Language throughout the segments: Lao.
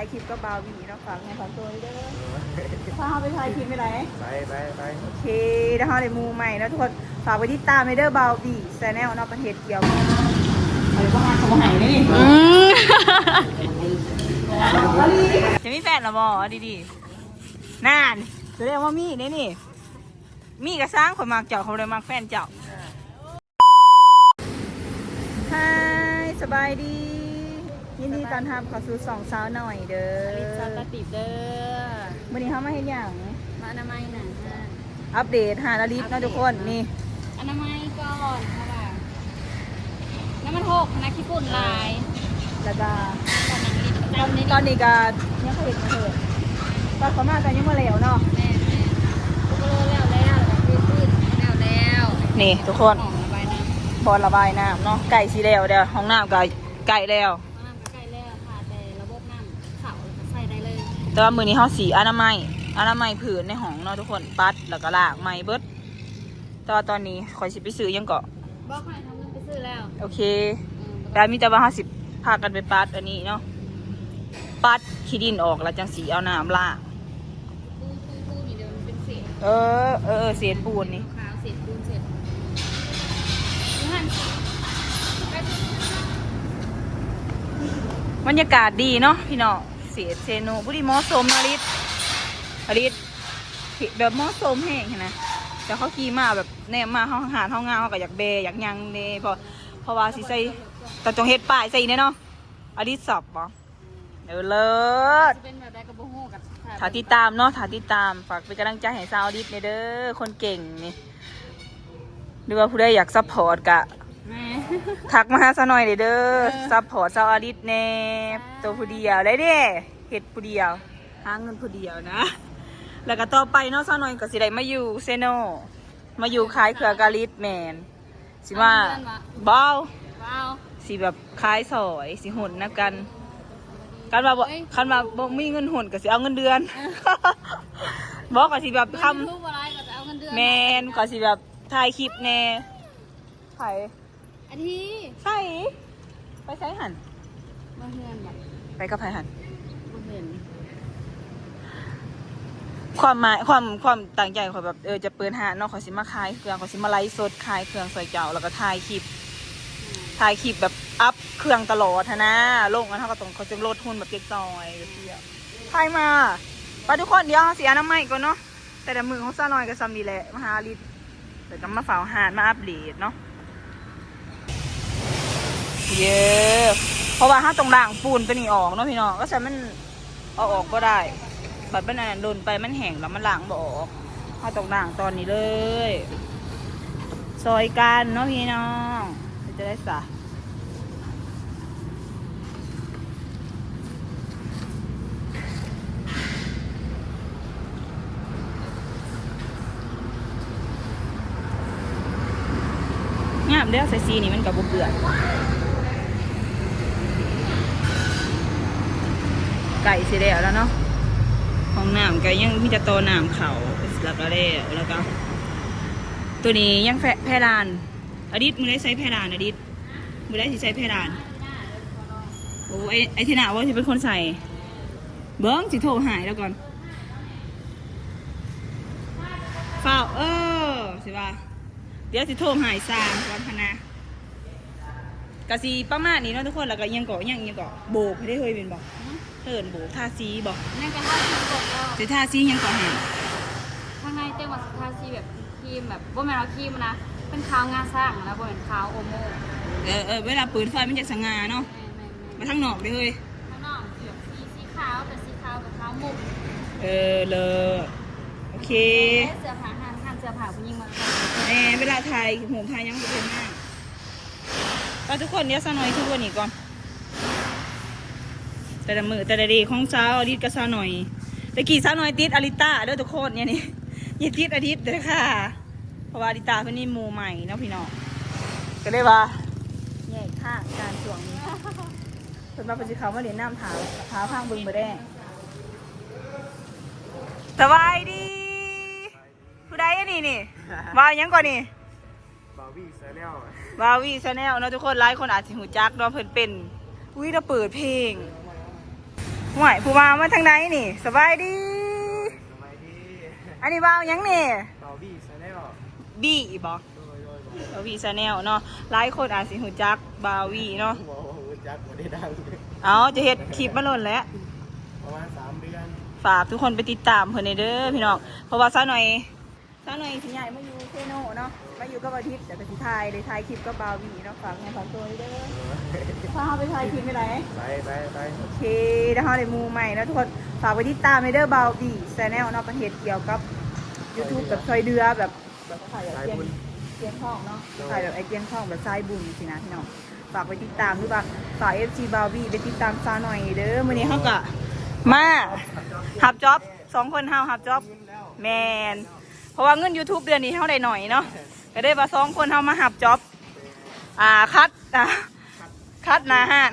ຖ່າຍຄລິບກັບບ່າວວີເນາະ ຝາກເນື້ອຝາກຕົວເດີ ພາເຮົາໄປຖ່າຍຄລິບໄປໃດ ໄປ ໄປ ໄປ ໂອເຄ ດຽວເຮົາໄດ້ໝູ່ໃໝ່ເນາະທຸກຄົນ ຝາກໄປຕິດຕາມແດ່ເດີ ບ່າວວີ Channel ເນາະ ເພິ່ນເຮັດກ່ຽວກັບ ເຂົາບໍ່ຮັກເຂົາບໍ່ໃຫ້ເດ້ນີ້ ອືມ ຈະມີແຟນແລ້ວບໍ່ ເອົາດີໆ ນັ້ນ ສະແດງວ່າມີເດ້ນີ້ ມີກະຊ່າງ ຂ້ອຍມັກເຈົ້າ ຂ້ອຍບໍ່ໄດ້ມັກແຟນເຈົ້າ. ຮາຍ ສະບາຍດີ ຍິນດີຕ້ອນຮັບເຂົ້າສູ່ຊ່ອງສາວນ້ອຍເດີ ອາລິດສາວຕາຕີບເດີ ມື້ນີ້ເຮົາມາເຮັດຫຍັງ? ມາອະນາໄມໜ້າຮ້ານ ອັບເດດຮ້ານອາລິດເນາະທຸກຄົນ ນີ້ ອະນາໄມກ່ອນ ເພາະວ່ານ້ຳມັນຫົກຫັ້ນນະ ຂີ້ຝຸ່ນຫຼາຍ ແລ້ວກະ ຕອນນັ້ງລິດປະຈຳ ຕອນນີ້ກະຍັງບໍ່ເຮັດຫຍັງເລີຍ ຕອນເຂົ້າມາກະຍັງບໍ່ແລ້ວເນາະ ແມ່ນໆ ໂອ້ ແລ້ວໆ ແລ້ວແລ້ວ ນີ້ທຸກຄົນ ບ່ອນລະບາຍນ້ຳເນາະ ໃກ້ຊິແລ້ວແລ້ວ ຫ້ອງນ້ຳກະໃກ້ແລ້ວ ຫ້ອງນ້ຳກະໃກ້ແລ້ວ ຖ້າແຕ່ລະບົບນ້ຳເຂົ້າ ແລ້ວກະໃຊ້ໄດ້ເລີຍ ແຕ່ວ່າມື້ນີ້ເຮົາຊິອະນາໄມ ອະນາໄມພື້ນໃນຫ້ອງເນາະທຸກຄົນ ປັດ ແລ້ວກະລ້າງໃໝ່ເບິດ ແຕ່ວ່າຕອນນີ້ຂ້ອຍຊິໄປຊື້ຫຍັງເກາະ ບໍ່ ຂ້ອຍເອົາເງິນໄປຊື້ແລ້ວ ໂອເຄ ອືມ ແຕ່ມີແຕ່ວ່າເຮົາຊິພາກັນໄປປັດອັນນີ້ເນາະ ປັດຂີ້ດິນອອກ ແລ້ວຈັ່ງຊິເອົານ້ຳລ້າງ ປູໆໆ ນີ້ເດີ ມັນເປັນເສດ ເອີ ເອີ ເສດປູນນີ້ ຂາວໆ ເສດປູນ ເສດ ຢູ່ຫັ້ນ ບັນຍາກາດດີເນາະພີ່ນ້ອງ ເສດເຊໂນ ຜູ້ດີເໝາະສົມເນາະ ອາລິດ ອາລິດ ແບບເໝາະສົມແຮງຫັ້ນນະ ແຕ່ເຂົາຂີ່ມາແບບ ແນມມາເຮົາ ຫາດເຮົາງາມ ເຮົາກະຢາກແບ ຢາກຫຍັງແດ່ ເພາະ ເພາະວ່າຊິໃສ່ ຕ້ອງເຮັດປ້າຍໃສ່ອີກແນ່ເນາະ ອາລິດຊອບບໍ່ ເອີ ເລີດ ຊິເປັນແບບໃດກະບໍ່ຮູ້ ກະຖ້າຕິດຕາມເນາະ ຖ້າຕິດຕາມ ຝາກເປັນກຳລັງໃຈໃຫ້ສາວອາລິດແດ່ເດີ ຄົນເກັ່ງນີ້ ຫຼືວ່າຜູ້ໃດຢາກຊັບພອດກະ ແມ່ນ ທັກມາຫາສາວນ້ອຍແດ່ເດີ ເອີ ຊັບພອດສາວອາລິດແດ່ ໂຕຜູ້ດຽວໄດ້ເດ້ ເຮັດຜູ້ດຽວ ຫາເງິນຜູ້ດຽວນະ ແລ້ວກະຕໍ່ໄປເນາະ ສາວນ້ອຍກະຊິໄດ້ມາຢູ່ເຊໂນ ມາຢູ່ຂາຍເຄື່ອງກັບອາລິດ ແມ່ນ ຊິມາ ເອົາເງິນເດືອນຫວາ? ບໍ່ ບໍ່ເອົາ ຊິແບບຂາຍຊ່ອຍ ຊິຫຸ້ນນຳກັນ ຄັນວ່າບໍ່ ເອີຍ ຄັນວ່າບໍ່ມີເງິນຫຸ້ນກະຊິເອົາເງິນເດືອນ ເອີ ບໍ່ ກະຊິແບບ ບ ຄຳ ແມ່ນ ກະຊິແບບຖ່າຍຄລິບແດ່ ໃຜ ອາທີ ໃສ ໄປໃສຫັ້ນ? ມາເຮືອນບໍ? ໄປກັບໃຜຫັ້ນ? ບໍ່ເຫັນ ຄວາມໝາຍ ຄວາມ ຄວາມຕັ້ງໃຈຂ້ອຍແບບ ເອີ ຈະເປີດຮ້ານເນາະ ຂ້ອຍຊິມາຂາຍເຄື່ອງ ຂ້ອຍຊິມາໄລຟ໌ສົດຂາຍເຄື່ອງຊ່ອຍເຈົ້າ ແລ້ວກະຖ່າຍຄລິບ ອືມ ຖ່າຍຄລິບແບບອັບເຄື່ອງຕະຫຼອດຫັ້ນນາ ລົງອັນ ເຮົາກະຕ້ອງ ຂ້ອຍຈຶ່ງລົດຫຸ້ນແບບຈັກໜ້ອຍ ແບບນີ້ ຖ່າຍມາ ໄປທຸກຄົນ ດຽວເຮົາຊິອະນາໄມກ່ອນເນາະ. ແຕ່ລະມື້ຂອງສາວນ້ອຍກະຊ່ຳນີ້ແຫຼະ ມາຫາລິດ ແລ້ວກະມາເຝົ້າຮ້ານ ມາອັບເດດເນາະ ເອີ ເພາະວ່າເຮົາຕ້ອງລ້າງຝຸ່ນໂຕນີ້ອອກເນາະພີ່ນ້ອງ ກະຊັ້ນມັນເອົາອອກບໍ່ໄດ້ ບັດມັນອັນນັ້ນດົນໄປ ມັນແຫ້ງແລ້ວມັນລ້າງບໍ່ອອກ ເຮົາຕ້ອງລ້າງຕອນນີ້ເລີຍ ຊ່ອຍກັນເນາະພີ່ນ້ອງ ເຮັດຈັ່ງໃດຊະ? ງາມເດ້ ໃສ່ສີນີ້ມັນກະບໍ່ເປື້ອນ ໃກ້ຊິແລ້ວແລ້ວເນາະ ຫ້ອງນ້ຳກະຍັງມີແຕ່ຕໍ່ນ້ຳເຂົ້າ ແລ້ວກະແລ້ວ ແລ້ວກະ ໂຕນີ້ຍັງແພ ແພດານ ອາລິດ ມື້ໃດໃສ່ແພດານ ອາລິດ? ມື້ໃດຊິໃສ່ແພດານ? ໂອ້ ໄອ້ ໄອ້ທີໜ້າວ່າຊິເປັນຄົນໃສ່ ເບິ່ງ ຊິໂທຫາຍລາວກ່ອນ ຟ້າວ ເອີ ຊິວ່າ ດຽວຊິໂທຫາຍຊ່າງກ່ອນຫັ້ນນະ ກະຊິປະມານນີ້ເນາະທຸກຄົນ ແລ້ວກະອີ່ຫຍັງເກາະ ອີ່ຫຍັງ ອີ່ຫຍັງເກາະ ໂບກໃຫ້ເດ້ເຮີ້ຍ ແມ່ນບໍ່? ຫື? ເອີ້ນໂບກ ທາສີບໍ່? ຍັງກະທາສີບໍ່ແລ້ວ ຊິທາສີຫຍັງເກາະຫັ້ນ? ທາງໃນແຕ່ວ່າຊິທາສີແບບ ຄຣີມແບບ ບໍ່ແມ່ນວ່າຄຣີມນະ ເປັນຄາວງາຊ້າງນະ ບໍ່ແມ່ນຄາວໂອໂມ ເອີ ເອີ ເວລາເປີດໄຟມັນຈະສະຫງ່າເນາະ ແມ່ນໆໆ ມາທາງນອກເດ້ເຮີ້ຍ ທາງນອກແບບສີ ສີຂາວ ແຕ່ສີຂາວແບບຂາວມຸກ ເອີ ເລີດ ໂອເຄ ເສື້ອຜ້າ ຮ້ານ ຮ້ານເສື້ອຜ້າຜູ້ຍິງມາ ແມ່ນ ເວລາຖ່າຍຮູບຖ່າຍຫຍັງບໍ່ເປັນໜ້າ ໄປທຸກຄົນ ດຽວສາວນ້ອຍຖືອັນນີ້ກ່ອນ ແຕ່ລະມື້ແຕ່ລະເດຂອງສາວອາລິດກັບສາວນ້ອຍ ແຕ່ກີ້ສາວນ້ອຍຕິດອາລິດຕາເດີທຸກຄົນ ດຽວນີ້ຢ່າຕິດອາລິດເດີຄ່ະ ເພາະວ່າອາລິດຕາເພິ່ນມີໝູ່ໃໝ່ເນາະພີ່ນ້ອງ ກະເລີຍວ່າແຍກທາງກັນຊ່ວງນີ້ ເພິ່ນວ່າເພິ່ນຊິເຂົ້າມາຫຼິ້ນນຳ ຖ້າ ຖ້າຟັງເບິ່ງມື້ແລງ ສະບາຍດີ ຜູ້ໃດອັນນີ້ນີ້ ວ່າຫຍັງກ່ອນນີ້? ບ່າວວີ Channel ບ່າວວີ Channel ເນາະທຸກຄົນ ຫຼາຍຄົນອາດຊິຮູ້ຈັກເນາະ ເພິ່ນເປັນ ອຸ້ຍ ລາວເປີດເພງ ຫ້ວຍ ຜູ້ບ່າວມາທາງໃດນີ້? ສະບາຍດີ ສະບາຍດີ. ອັນນີ້ບ່າວຫຍັງນີ້? ບ່າວບີ Channel ບີບໍ? ໂດຍ ໂດຍ ໂດຍ. ບ່າວບີ Channel ເນາະ. ຫຼາຍຄົນອາດຊິຮູ້ຈັກບ່າວບີເນາະ. ບໍ່ ບໍ່ຮູ້ຈັກ ບໍ່ໄດ້ດັງ. ເອົ້າ ຈະເຮັດຄລິບມາດົນແລ້ວ ປະມານສາມເດືອນ. ຝາກທຸກຄົນໄປຕິດຕາມເພິ່ນແດ່ເດີພີ່ນ້ອງ ເພາະວ່າສາວໜ້ອຍ ສາວໜ້ອຍຊິຍ້າຍມາຢູ່ເຊໂນເນາະ ມາຢູ່ກັບອາທິດ ແລ້ວກໍຊິຖ່າຍ ໄດ້ຖ່າຍຄລິບກັບບ່າວບີເນາະ. ຝາກເນື້ອຝາກຕົວເດີ ພາເຮົາໄປຖ່າຍຄລິບໄປໃດ? ໄປ ໄປ ໄປ. ໂອເຄ ດຽວເຮົາໄດ້ໝູ່ໃໝ່ເນາະທຸກຄົນ. ຝາກໄປຕິດຕາມແດ່ເດີ ບ່າວບີ Channel ເນາະ ເພິ່ນເຮັດກ່ຽວກັບ YouTube ແບບຊ່ອຍເຫຼືອແບບ ແບບຄ້າຍໆແບບ ສາຍບຸນ ກຽງ ກຽງທອງເນາະ ເອີ ຄ້າຍໆແບບໄອ້ກຽງທອງ ແບບສາຍບຸນຊີ້ນະພີ່ນ້ອງ. ຝາກໄປຕິດຕາມ ຫຼືວ່າຝາກເອັຟຊີບ່າວບີໄປຕິດຕາມສາວໜ້ອຍເດີ. ມື້ນີ້ເຮົາກໍມາຮັບຈັອບ ສອງຄົນເຮົາຮັບຈັອບ ແມ່ນ ເພາະວ່າເງິນ YouTube ເດືອນນີ້ເຮົາໄດ້ໜ້ອຍເນາະ ກໍເລີຍວ່າສອງຄົນເຮົາມາຮັບຈັອບ ອ່າ ຂັດ ອ່າ ຂັດໜ້າຮ້ານ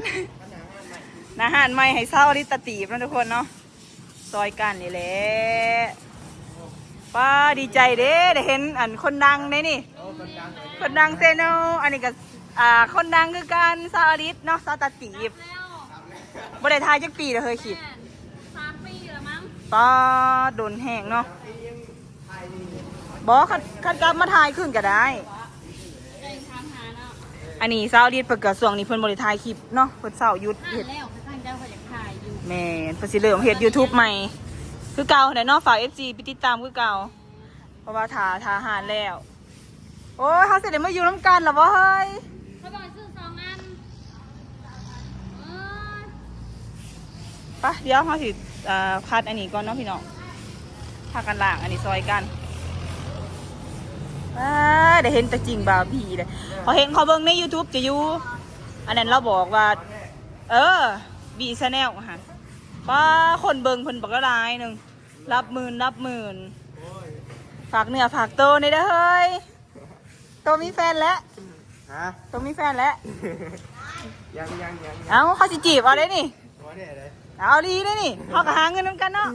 ໜ້າຮ້ານໃໝ່ໃຫ້ສາວອາລິດຕາຕີບເນາະທຸກຄົນເນາະ ຊ່ອຍກັນນີ້ແຫຼະ. ປ້າ ດີໃຈເດ້ ໄດ້ເຫັນອັນຄົນດັງເດ້ນີ້ ຄົນດັງເຊໂນ. ອັນນີ້ກໍ ອ່າ ຄົນດັງຄືກັນ ສາວອາລິດເນາະ ສາວຕາຕີບ. ບໍ່ໄດ້ຖ່າຍຈັກປີແລ້ວເຮີຍ ຄລິບ ແມ່ນ ສາມປີແລ້ວມັ້ງ. ປ້າ ດົນແຮງເນາະ. ບໍ່ ຄັນ ຄັນກັບມາຖ່າຍຄືນກໍໄດ້. ອັນນີ້ສາວອາລິດເພິ່ນກໍ ຊ່ວງນີ້ເພິ່ນບໍ່ໄດ້ຖ່າຍຄລິບເນາະ ເພິ່ນເຊົາຢຸດເຮັດ. ແລ້ວຂ້າເຈົ້າກໍຢາກຖ່າຍຢູ່. ແມ່ນ ເພິ່ນຊິເລີ່ມເຮັດ YouTube ໃໝ່ຄືເກົ່າຫັ້ນແຫຼະເນາະ. ຝາກເອັຟຊີໄປຕິດຕາມຄືເກົ່າ ເພາະວ່າຖ້າ ຖ້າຮ້ານແລ້ວ ໂອ້ຍ ເຮົາຊິໄດ້ມາຢູ່ນຳກັນລະບໍ່ເຮີຍ? ເຂົາບອກໃຫ້ຊື້ສອງອັນ. ເອີຍ ໄປ ດຽວເຮົາຊິ ເອີ ຄັດອັນນີ້ກ່ອນເນາະພີ່ນ້ອງ ພາກັນລ້າງອັນນີ້ຊ່ອຍກັນ. ເອີ ໄດ້ເຫັນຕົວຈິງບ່າວບີເດ້. ເຂົາເຫັນ ເຂົາເບິ່ງໃນ YouTube ຈະຢູ່ ອັນນັ້ນລາວບອກວ່າ ເອີ ບີ Channel ຫັ້ນ. ປ້າ ຄົນເບິ່ງເພິ່ນບັກຫຼາຍໜຶ່ງ ຫຼັກໝື່ນ ຫຼັກໝື່ນ. ໂອ້ຍ ຝາກເນື້ອຝາກໂຕແດ່ເດີເຮີຍ. ໂຕມີແຟນແລ້ວ? ຮະ? ໂຕມີແຟນແລ້ວ? ຍັງ ຍັງ ຍັງ ຍັງ. ເອົ້າ ເຂົາຊິຈີບເອົາເດ້ນີ້. ບໍ່ແນ່ເດ້. ເອົາດີເດ້ນີ້ ເຮົາກໍຫາເງິນນຳກັນເນາະ.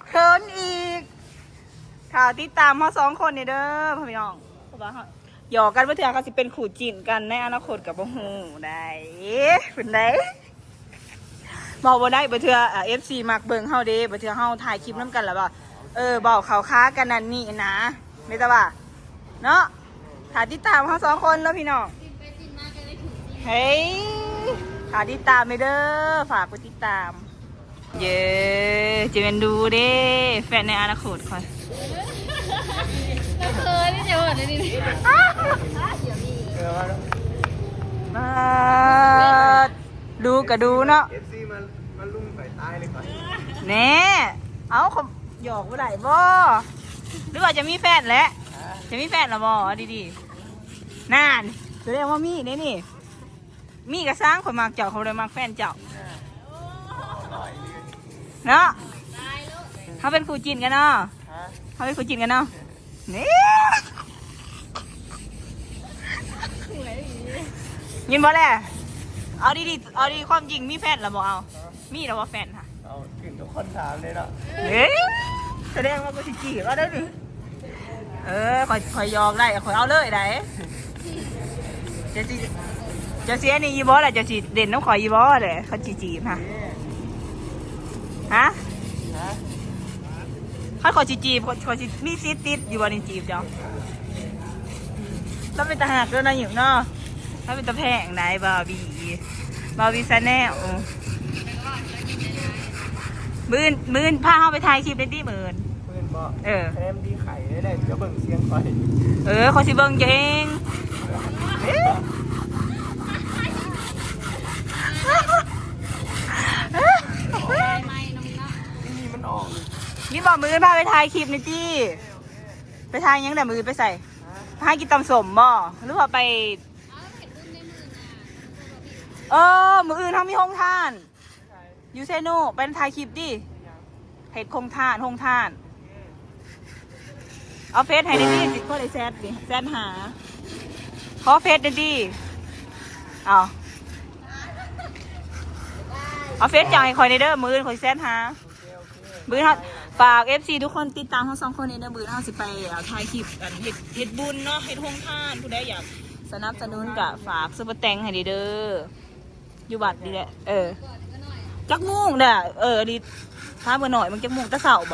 ເຂີນອີກ. ຖ້າຕິດຕາມເຮົາສອງຄົນນີ້ເດີ ພໍ່ພີ່ນ້ອງ ເພາະວ່າເຮົາ ຫຍອກກັນ ບາງເທື່ອກໍຊິເປັນຄູ່ຈິ້ນກັນໃນອະນາຄົດກໍບໍ່ຮູ້ໄດ໋ ເພິ່ນໄດ໋ ເວົ້າບໍ່ໄດ້. ບາງເທື່ອ ເອີ ເອັຟຊີມັກເບິ່ງເຮົາເດ້ ບາງເທື່ອເຮົາຖ່າຍຄລິບນຳກັນແລ້ວວ່າ ເອີ ເວົ້າເຂົ້າຄາກັນນັ້ນນີ້ນະ ແມ່ນແຕ່ວ່າເນາະ. ຖ້າຕິດຕາມເຮົາສອງຄົນເນາະພີ່ນ້ອງ ເຮີ້ຍ ຖ້າຕິດຕາມແດ່ເດີ ຝາກໄປຕິດຕາມ. ເຢ້ ຈະແມ່ນດູເດ້ ແຟນໃນອະນາຄົດຂ້ອຍ. ເອີ ນີ້ຈະວ່າໄດ້ນີ້ ມາ ດູກະດູເນາະ ເອັຟຊີ ມາ ມາລຸມໄປຕາຍເລີຍຂ້ອຍ. ແນ່ ເອົ້າ ເຂົາຫຍອກບໍ່ໄດ້ບໍ່? ຫຼືວ່າຈະມີແຟນແລ້ວ? ຈະມີແຟນແລ້ວບໍ່? ເອົາດີໆ ນັ້ນ ສະແດງວ່າມີເດ້ນີ້. ມີກະຊ່າງ ຂ້ອຍມັກເຈົ້າ ຂ້ອຍບໍ່ໄດ້ມັກແຟນເຈົ້າເນາະ. ເຮົາເປັນຄູ່ຈິ້ນກັນເນາະ ຮະ? ເຮົາເປັນຄູ່ຈິ້ນກັນເນາະ. ນີ້ ຍິນບໍ່ແລະ? ເອົາດີໆ ເອົາດີ ຄວາມຈິງ ມີແຟນແລ້ວບໍ່? ເອົາ ມີແລ້ວບໍ່ແຟນຫະ? ເອົາ ຂຶ້ນກັບຄົນຖາມເລີຍເນາະ. ເອີ ສະແດງວ່າກູຊິຈີບເອົາເດີນີ້. ເອີ ຂ້ອຍ ຂ້ອຍຫຍອກໄດ້ ຂ້ອຍເອົາເລີຍໄດ໋. ເຈົ້າຊິ ເຈົ້າຊິອັນນີ້ຢູ່ບໍ່ລະ? ເຈົ້າຊິຫຼິ້ນນຳຂ້ອຍຢູ່ບໍ່ລະ ຄັນຊິຈີບຫະ? ຮະ? ຮະ? ຄັນຂ້ອຍຊິຈີບ ຂ້ອຍ ຂ້ອຍຊິມີສິດຕິດຢູ່ບໍ່ນີ້ ຈີບເຈົ້າ? ລາວເປັນຕາຮັກເດີນາຍິງເນາະ ລາວເປັນຕາແພງໄດ໋ ບາບີ ບາບີ Channel. ມື້ອື່ນ ມື້ອື່ນພາເຮົາໄປຖ່າຍຄລິບໄດ້ຕິ ມື້ອື່ນ? ມື້ອື່ນບໍ? ເອີ ຄະແນນດີໄຂ່ໄດ້ ຈະເບິ່ງສຽງຂ້ອຍ. ເອີ ຂ້ອຍຊິເບິ່ງເຈົ້າເອງ. ນີ້ມັນອອກ ນີ້ບໍ? ມື້ອື່ນພາໄປຖ່າຍຄລິບນີ້ຕິ. ໄປຖ່າຍຫຍັງແດ່? ມື້ອື່ນໄປໃສ? ຫາ? ຫາກິນຕຳສົ້ມບໍ? ຫຼືວ່າໄປ ເອີ ມື້ອື່ນເຮົາມີໂຮງທານ ຢູ່ເຊໂນ ໄປຖ່າຍຄລິບຕິ ເຮັດໂຮງທານ ໂຮງທານ. ເອົາເຟສໃຫ້ແດ່ຕິ ຊິພໍໄດ້ແຊັດນີ້ ແຊັດຫາ. ຂໍເຟສແດ່ຕິ ເອົາ ເອົາເຟສເຈົ້າໃຫ້ຂ້ອຍແດ່ເດີ ມື້ອື່ນຂ້ອຍແຊັດຫາ. ມື້ເຮົາ ຝາກເອັຟຊີທຸກຄົນຕິດຕາມເຮົາສອງຄົນນີ້ເດີ ມື້ເຮົາຊິໄປ ເອີ ຖ່າຍຄລິບ ອັນ ເຮັດ ເຮັດບຸນເນາະ ເຮັດໂຮງທານ. ຜູ້ໃດຢາກສະໜັບສະໜູນກະຝາກຊຸບເປີແຕັງໃຫ້ແດ່ເດີ. ຢູ່ວັດນີ້ແຫຼະ. ເອີ ຈັກໂມງແລ້ວ? ເອີ ລິດ ຖາມເບິ່ງໜ້ອຍ ມັນຈັກໂມງ? ແຕ່ເຊົ້າບໍ?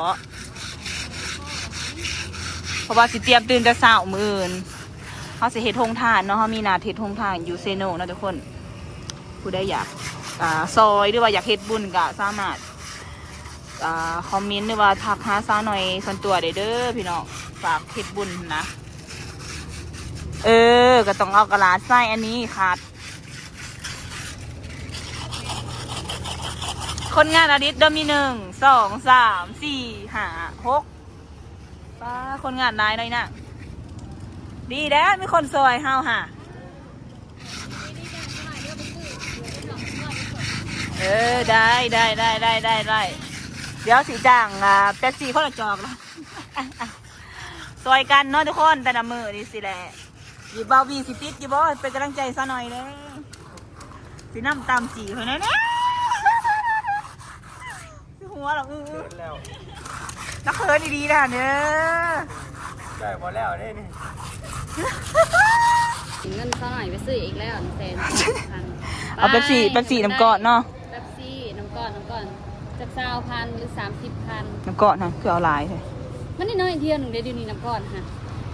ເພາະວ່າຊິຕຽມຕື່ນແຕ່ເຊົ້າມື້ອື່ນ ເຮົາຊິເຮັດໂຮງທານເນາະ, ເຮົາມີນັດເຮັດໂຮງທານຢູ່ເຊໂນເນາະທຸກຄົນ. ຜູ້ໃດຢາກ ອ່າ ຊ່ອຍ ຫຼືວ່າຢາກເຮັດບຸນກໍສາມາດ ອ່າ ຄອມເມັນ ຫຼືວ່າທັກຫາສາວໜ້ອຍສ່ວນຕົວໄດ້ເດີພີ່ນ້ອງ. ຝາກເຮັດບຸນນະ. ເອີ ກໍຕ້ອງເອົາກະດາດໃສ່ອັນນີ້ຄັດ. ຄົນງານອາທິດເດີ ມີ ໜຶ່ງ ສອງ ສາມ ສີ່ ຫ້າ ຫົກ ປ້າ ຄົນງານຫຼາຍເນາະອີ່ນາງ. ດີແລ້ວມີຄົນຊ່ອຍເຮົາຫາ. ເອີ ໄດ້ ໄດ້ ດຽວຊິຈ້າງ ອ່າ ເປັບຊີຄົນລະຈອກເນາະ. ຊ່ອຍກັນເນາະທຸກຄົນ ແຕ່ລະມື້ນີ້ຊີ້ແຫຼະ. ຢູ່ ບ່າວບີຊິຕິດຢູ່ບໍ່? ເປັນກຳລັງໃຈສາວໜ້ອຍເດີ. ຊິນຳຕຳຈີ່ເພິ່ນແດ່. ຫົວລະ ອື ເຂີນແລ້ວ ລະເຂີນອີ່ຫຼີນະເດີ. ໄດ້ບໍ່ແລ້ວເດ້ນີ້. ເງິນສາວໜ້ອຍໄປຊື້ອີກແລ້ວ ແສນສາມພັນ. ເອົາເປັບຊີ ເປັບຊີນ້ຳກ້ອນເນາະ. ເປັບຊີນ້ຳກ້ອນ ນ້ຳກ້ອນ ຈັກຊາວພັນ ຫຼື ສາມສິບພັນ. ນ້ຳກ້ອນຫັ້ນຄືເອົາຫຼາຍແທ້? ມັນນ້ອຍໆດຽວໜຶ່ງເດ້ ດຽວນີ້ນ້ຳກ້ອນຫັ້ນ.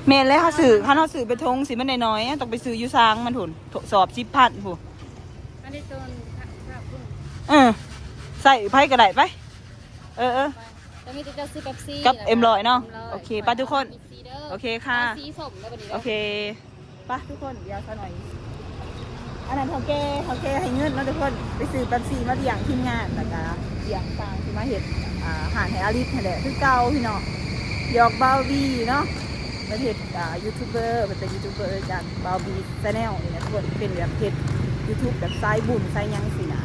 ແມ່ນແລ້ວ ເຮົາຊື້ ຄັນເຮົາຊື້ເປັນຖົງຊິມັນນ້ອຍໆ ຕ້ອງໄປຊື້ຢູ່ຊາງມັນພຸ້ນ ສອບສິບພັນພຸ້ນ. ອັນນີ້ຕົນ ເອີ ໃສ່ໃຜກໍໄດ້ໄປ. ເອີໆ ແລ້ວມີແຕ່ເຈົ້າຊື້ເປັບຊີ ກັບເອັມຮ້ອຍເນາະ. ໂອເຄ ໄປທຸກຄົນ. ໂອເຄຄ່ະ ສີສົ້ມເດີບັດນີ້ເດີ. ໂອເຄ ໄປທຸກຄົນ ດຽວສາວໜ້ອຍ ອັນນັ້ນເຖົ້າແກ່ ເຖົ້າແກ່ໃຫ້ເງິນເນາະທຸກຄົນ ໄປຊື້ເປັບຊີມາລ້ຽງທີມງານ ແລ້ວກະລ້ຽງຊ່າງທີ່ມາເຮັດ ອ່າ ຮ້ານໃຫ້ອາລິດຫັ້ນແຫຼະ ຄືເກົ່າພີ່ນ້ອງ. ຫຍອກບ່າວບີເນາະ ເພິ່ນເຮັດ ອ່າ ຢູທູບເບີ ເພິ່ນເປັນຢູທູບເບີຈາກບ່າວບີແຊນແນວນີ້ນະທຸກຄົນ. ເປັນແບບເຮັດຢູທູບແບບສາຍບຸນສາຍຫຍັງຊີ້ນະ.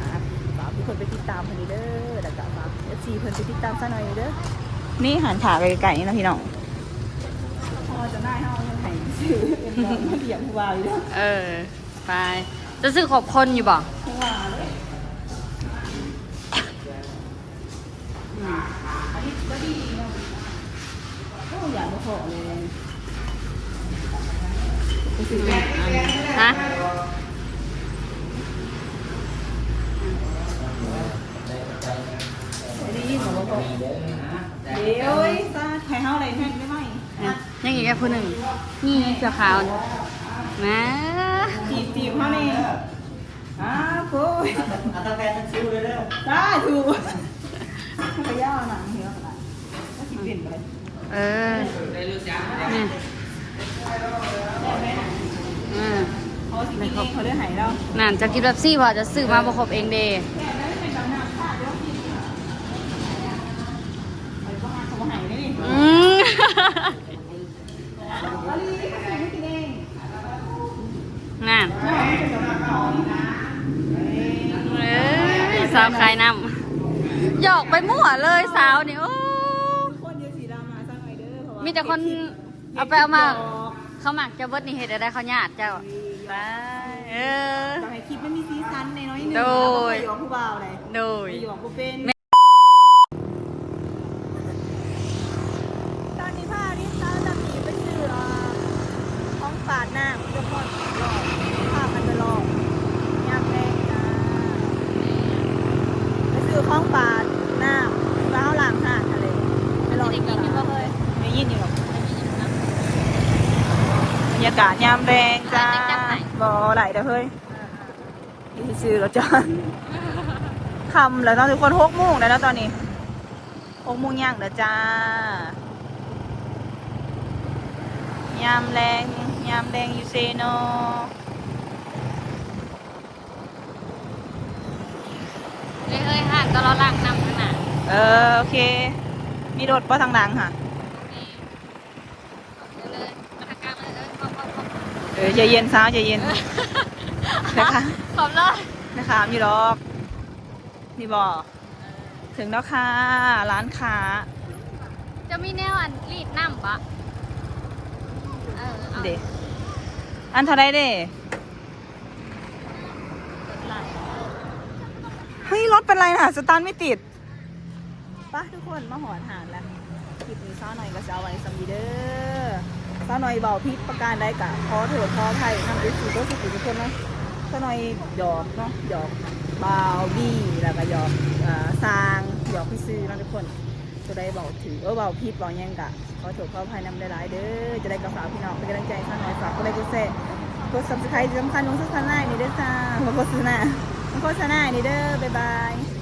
ຝາກທຸກຄົນໄປຕິດຕາມເພິ່ນເດີ ແລ້ວກະຝາກເອັຟຊີເພິ່ນໄປຕິດຕາມສາວໜ້ອຍເດີ. ນີ້ຮ້ານຄ້າໃກ້ໆນີ້ນະພີ່ນ້ອງ. ເພາະວ່າເຈົ້ານາຍເຮົາເອົາເງິນໃຫ້ຊື້ເປັນດອກມາລ້ຽງຜູ້ບ່າວຢູ່ເດີ. ເອີ ໄປ ຈະຊື້ຄົບຄົນຢູ່ບໍ່? ຜູ້ບ່າວເດ້. ອືມ ອັນນີ້ກໍດີເນາະ. ໂອ້ ຢາກບໍ່ພໍເລີຍ ໄປຊື້ອີກອັນ. ຮະ? ໄດ້ຍິນບໍ່ພໍ. ເດ້ຍ ໂອ້ຍ ສາດ ໃຫ້ເຮົາໄດ້ແຮງໄດ້ໄໝ? ອືມ ຍັງອີກແຄ່ຜູ້ໜຶ່ງ ນີ້ເສື້ອຂາວນະ ຈີບ ຈີບເຮົາແດ່. ອ້າ ໂອ້ຍ ເອົາທັງແພທັງຊິວເລີຍເດີ. ສາທຸ ພະເຈົ້ານະ ເຮີຍ ວ່າຊິເປັນໄປ. ເອີ ນີ້ ເອີ ເຂົາຊິກິນເອງ ເຂົາເລີຍໃຫ້ລາວ. ນັ້ນ ເຈົ້າກິນເປັບຊີ ເພາະເຈົ້າຊື້ມາບໍ່ຄົບເອງເດ້. ອືມ ນັ້ນ ເອີຍ ສາວຂາຍນ້ຳ ຫຍອກໄປໝົດເລີຍສາວນີ້. ໂອ້ ມີແຕ່ຄົນເອົາໄປເອົາມາ ເຂົາມັກເຈົ້າເບິດນີ້ ເຮັດໃດເຂົາຍາດເຈົ້າ. ເອີ ຢາກໃຫ້ຄລິບມັນມີສີສັນແດ່ໜ້ອຍໜຶ່ງ. ໂດຍ ເຮົາບໍ່ຄ່ອຍຫຍອກຜູ້ບ່າວໃດ. ໂດຍ ຫຍອກບໍ່ເປັນ. ຕອນນີ້ພາອາລິດ ສາວຈັນນີໄປຊື້ ອ່າ ຂອງປາດນ້ຳ ທຸກຄົນ ລອບ ພາກັນໄປລອບ ຍາມແລງຈ້າ ໄປຊື້ຂອງປາດນ້ຳ ທີ່ວ່າເຮົາລ້າງຮ້ານຫັ້ນແຫຼະ ໄປລອບ. ໄດ້ຍິນຢູ່ບໍ່ເຮີຍ? ໄດ້ຍິນຢູ່. ບັນຍາກາດຍາມແລງຈ້າ. ບໍ່ໄດ້ເດີເຮີຍ. ເອີ ເອີ ຢູ່ຊື່ໆ ແລ້ວຈ້າ. ຄ່ຳແລ້ວເນາະທຸກຄົນ ຫົກໂມງແລ້ວເນາະຕອນນີ້ ຫົກໂມງຍ່າງແລ້ວຈ້າ. ຍາມແລງ ຍາມແລງຢູ່ເຊໂນ. ເຮີຍ ເຮີຍ ຮ້ານກໍລໍລ້າງນ້ຳຂ້າງໜ້າ. ເອີ ໂອເຄ. ມີລົດບໍ່ທາງຫຼັງຫະ? ເອີ ໃຈເຢັນສາວ ໃຈເຢັນ. ແມ່ຄ້າ ຂອບເລີຍ ແມ່ຄ້າມີດອກ. ນີ້ບໍ່? ເອີ ເຖິງແລ້ວຄ່ະ ຮ້ານຄ້າ. ຈະມີແນວອັນລີດນ້ຳບໍ່? ເອີ ເອົາເດ. ອັນເທົ່າໃດເດ? ເຮີ້ຍ ລົດເປັນໄລນະ ສະຕາດໄມ່ຕິດ. ປະ ທຸກຄົນ ມາຮອດຮ້ານແລ້ວ. ຄລິບນີ້ສາວໜ້ອຍກໍຊິເອົາໄວ້ສ່ຳນີ້ເດີ. ສາວໜ້ອຍເວົ້າຜິດປະການໃດກໍຂໍໂທດຂໍອະໄພນຳ ເອັຟຊີ ເບິດສູ່ຜູ້ທຸກຄົນເນາະ. ສາວໜ້ອຍຫຍອກເນາະ ຫຍອກ ບ່າວບີ ແລ້ວກໍຫຍອກ ເອີ ຊ່າງ ຫຍອກຊື່ໆເນາະທຸກຄົນ. ຕົວໃດເວົ້າຖືກ ເອີ ເວົ້າຜິດເວົ້າຫຍັງກະຂໍໂທດຂໍອະໄພນຳຫຼາຍໆເດີ. ຈັ່ງໃດກໍຝາກພີ່ນ້ອງເປັນກຳລັງໃຈໃຫ້ສາວນ້ອຍ ຝາກກົດໄລກົດແຊ ກົດ Subscribe ທີ່ສຳຄັນ ລົງໂຄສະນານີ້ເດີ ມາໂຄສະນາ ມາໂຄສະນານີ້ເດີ. ບາຍບາຍ.